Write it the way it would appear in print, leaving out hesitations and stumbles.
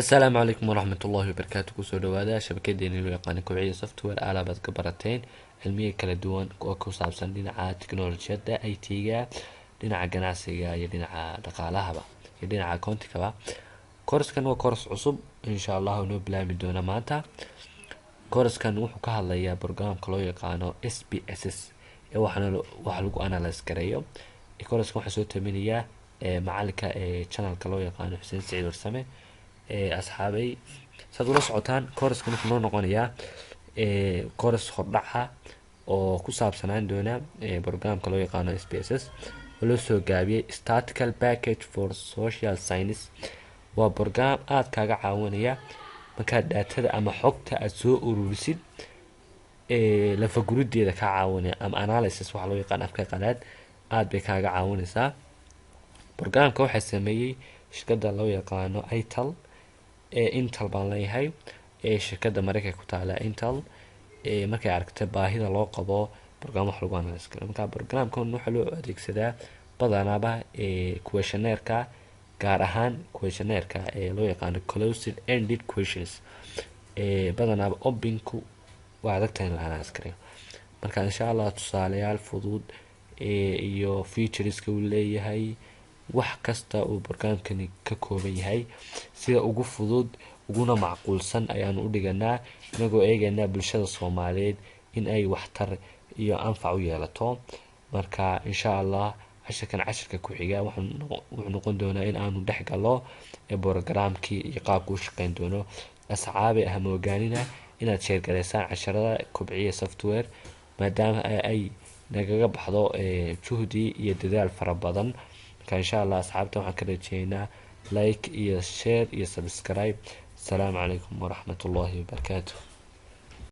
Asalaamu calaykum waraxmatullaahi wabarakaatu. Kusoo dhawaada shabakadeeni loo yaqaano Kobciya Software. Alaabaad ka barateen cilmiya kala duwan oo ku saabsan dhinaca tiknolojiyadda, IT-ga, dhinaca ganacsiga iyo dhinaca dhaqaalahaba iyo dhinaca accounting-kaba. Koorskan waa course cusub, insha Allah noo bilaami doona maanta. Koorskan wuxuu ka hadlayaa programka loo yaqaano SPSS ee waxaana waxa lagu analyse gareeyo. Koorskan waxaa soo taminayaa macalinka ee channelka loo yaqaano Xuseen Saciid Warsame. Asxaabay, saad ula socotaan, koorskan wuxuu noo noqonayaa course hordhaca oo ku saabsanaan doona programka loo yaqaano SPSS, oo loo soo gaabiyey Statistical Package for Social Science. Waa program aada kaaga caawinaya markaad data-da ama xogta aada soo ururisid, lafagurideeda kaa caawinaya, ama analysis waxaa loo yaqaan afka qalaad, aada bay kaaga caawinaysaa. Programka waxaa sameeyey shirkadda loo yaqaano Intel, Intel baan leeyahay, ee shirkadda Mareykanka ku taala Intel. Markay aragtay baahida loo qabo program wax lagu analyse karo. Marka programkan waxaa loo adeegsadaa badanaaba questionnaire-ka, gaar ahaan questionnaire-ka ee loo yaqaano closed ended questions. Badanaaba open-ku waa adagtahay in la analyse karayo. Marka insha Allah tusaalayaal fudud iyo features-ka uu leeyahay, wax kasta uu programkani ka kooban yahay, sida ugu fudud uguna macquulsan ayaanu u dhiganaa, inagoo eegaynaa bulshada Soomaaliyeed in ay waxtar iyo anfac u yeelato. Marka insha Allah cashirkan, cashirka ku xiga, wuxuu noqon doonaa in aanu dhex galo programkii iyo qaabka u shaqeyn doono. Asxaabi, ah moogaanina inaad share gareysaan casharada Kobciya Software, maadaama ay nagaga baxdo juhdi iyo dadaal fara badan. Marka insha Allah asxaabta waxaan ka rajeynaa like iyo share iyo subscribe. Asalaamu calaykum waraxmatullaahi wabarakaatu.